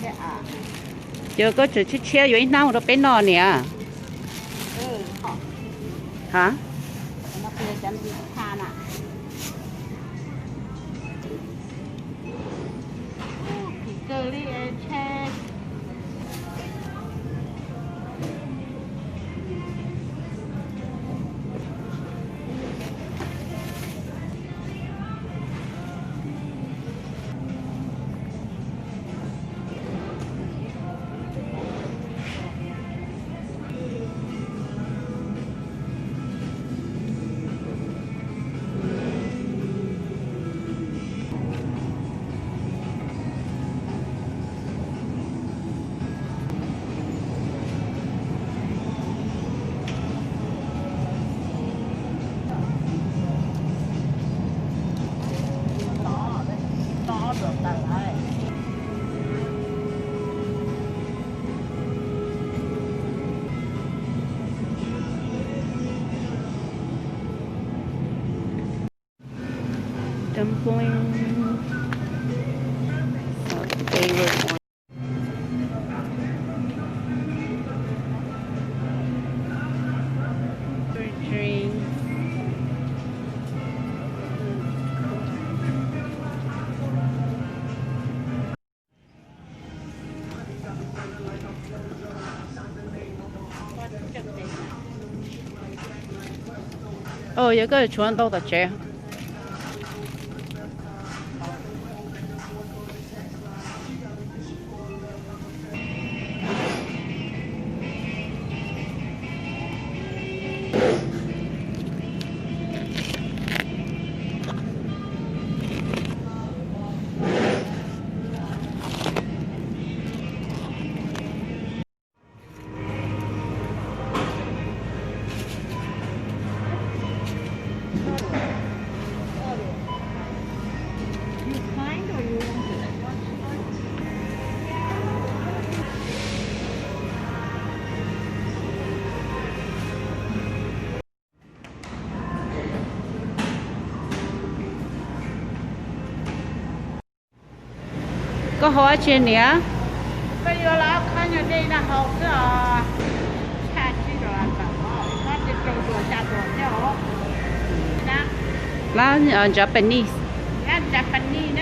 Ces koj tseem tshiab tshiab yuav ib hnab rau peb noj niam. Ha? Dumpling. They were drinks. Ov, yog koj tshuav ntau tom tsev. Koj hau dab tsi niam? Koj yuav los ob khob nyuag dej no hau xwb os. Lab Japanese. Lab Japanese.